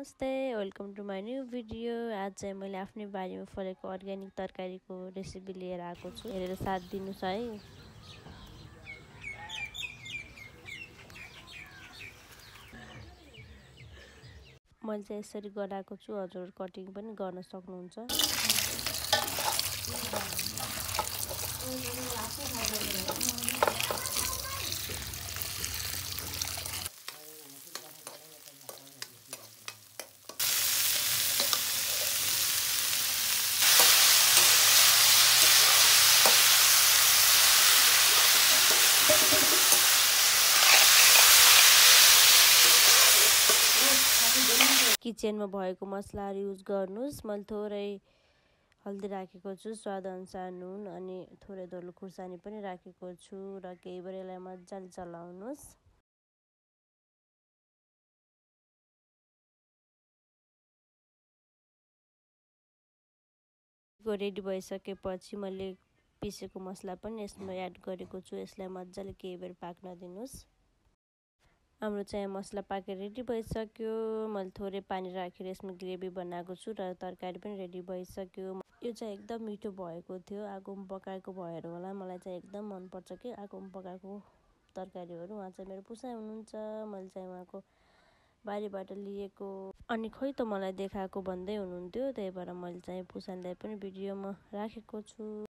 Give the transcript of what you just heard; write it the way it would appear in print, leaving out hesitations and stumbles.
नमस्ते, welcome to my new video. आज चाहिँ मैले आफ्नै बारीमा फलेको अर्ग्यानिक तरकारीको रेसिपी लिएर आएको छु। हेरेर साथ दिनुस् है। मैले चाहिँ यसरी गराएको छु, हजुर कटिङ पनि गर्न सक्नुहुन्छ। किचनमा भएको मसलाहरू युज गर्नुस्। मैले थोरै हल्दी राखेको छु, स्वाद अनुसार नुन अनि थोरै धोलो खुर्सानी पनि राखेको छु र केही बेर यसलाई मजाले चलाउनुस्। रेडी भइसकेपछि मैले पिसेको मसला पनि यसमा एड गरेको छु। यसलाई मजाले केही बेर पाक्न दिनुस्। हाम्रो चाहिँ मसला पाकेर रेडी भइसक्यो। मैले थोरै पानी राखेर यसमा ग्रेभी बनाएको छु र तरकारी पनि रेडी भइसक्यो। यो चाहिँ एकदम मिठो भएको थियो। आगोमा पकाएको भएर होला, मलाई चाहिँ एकदम मनपर्छ कि आगोमा पकाएको तरकारीहरू। उहाँ चाहिँ मेरो पुसाइ हुनुहुन्छ। मैले चाहिँ उहाँको बारीबाट लिएको अनि खोइ त मलाई देखाएको भन्दै हुनुहुन्थ्यो, त्यही भएर मैले चाहिँ पुसाइलाई पनि भिडियोमा राखेको छु।